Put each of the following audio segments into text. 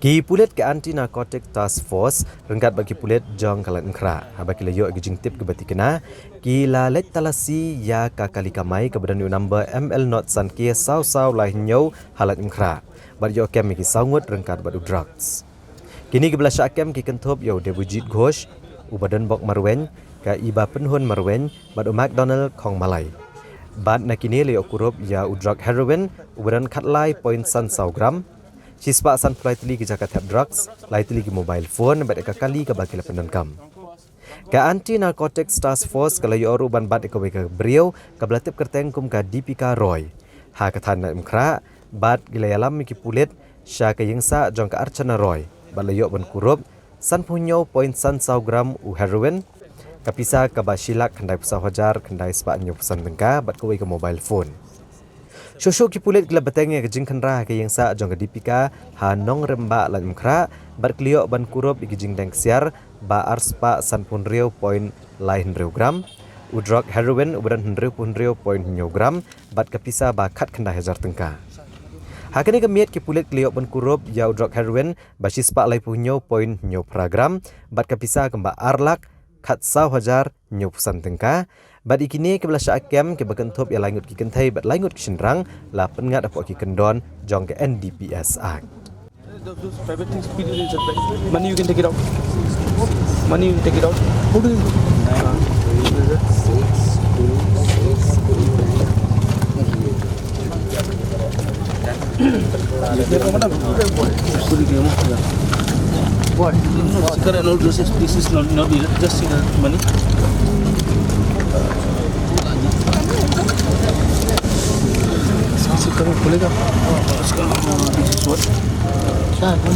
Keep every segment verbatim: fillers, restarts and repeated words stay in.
Ki pulit ka Anti Narcotic Task Force ryngkat bad ki pulit jong ka Laitumkhrah, haba ki la ïoh ki jingtip kaba tikna, ki la leit talasi ïa ka kali kamai kaba don ïa u number M L not san K saw saw lai hynñiew ha Laitumkhrah, bad ïoh kem ïa ki saw ngut ryngkat bad u drugs. Kine kiba la shah kem ki kynthup ïa u Debojit Ghosh, u Badenbok Marwein, ka Iba Pynhun Marwein, bad u McDonald Khongmalai. Bad na kine la ïoh kurup ïa u drug heroin, uba don khatlai point san saw gram, shispah sanphew lai tylli ki jaka thep drugs, lai tylli ki mobile phone, bad ïa ka kali kaba ki la pyndonkam. Ka Anti Narcotics Task Force ka la ïoh ruh ban bat ïa kawei ka briew, kaba la tip kyrteng kum ka Deepika Roy, ha ka thaiñ Laitumkhrah, bad ki la ïalam ïa ki pulit sha ka ïingsah jong ka Archana Roy, bad la ïoh ban kurup sanphew hynñiew point san saw gram u heroin, ka pisa kaba shi lak khyndai phew saw hajar khyndai spah hynñiew phew san tyngka, bad kawei ka mobile phone. Shuh shuh ki pulit ki la bteng ïa ka jingkhynra ha ka ïingsah jong ka Deepika ha Nongrymbah, Laitumkhrah, bad ki la ïoh ban kurup ïa ki jingdeng ksiar ba arspah sanphew hynriew point lai hynriew gram, u drug heroin uba don hynriewphew hynriew point hynñiew gram, bad ka pisa ba khatkhyndai hajar tyngka. Ha kane ka miet ki pulit ki la ïoh ban kurup ïa u drug heroin ba shispah laiphew hynñiew point hynñiew phra gram, bad ka pisa kumba ar lak khatsaw hajar hynñiew phew san tyngka, bad ïa kine kiba la shah kem kiba kynthup ïa lai ngut ki kynthei bad lai ngut ki shynrang la pynngat hapoh ki kyndon jong ka N D P S Act. Those, those private things, P D Ds and private. Money you can take it out. Money you can take it out. Who do you? Madam. What? No, no, this is not, not needed. Just see the money. Sikar boleh tak? Sikar, this is what?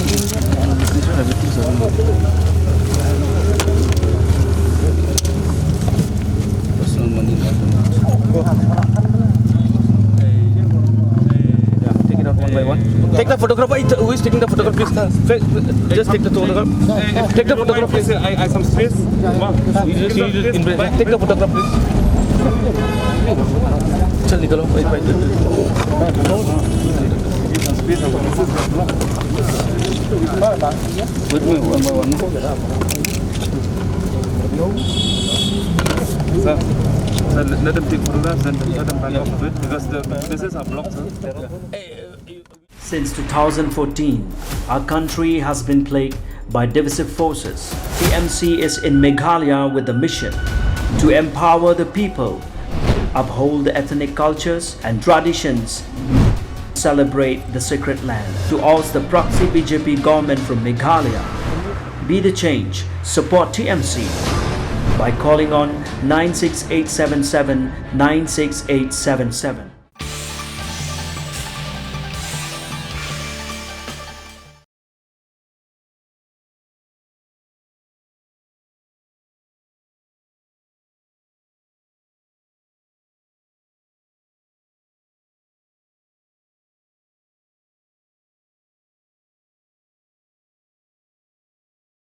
This is everything, sir. Personal money. Yeah, take it out one by one. Take the photograph. Who is taking the photograph, please? Just take the photograph. Take the photograph, please. I, I some space. You just, you just invest. Take the photograph, please. चल निकलो, भाई, भाई। Wait, wait, one by one. Sir, sir, let, let them take photographs and let them back off a bit because the places are blocked, sir. Since two thousand fourteen, our country has been plagued by divisive forces. T M C is in Meghalaya with the mission to empower the people, uphold the ethnic cultures and traditions, celebrate the sacred land. To oust the proxy B J P government from Meghalaya, be the change, support T M C by calling on nine six eight seven seven nine six eight seven seven.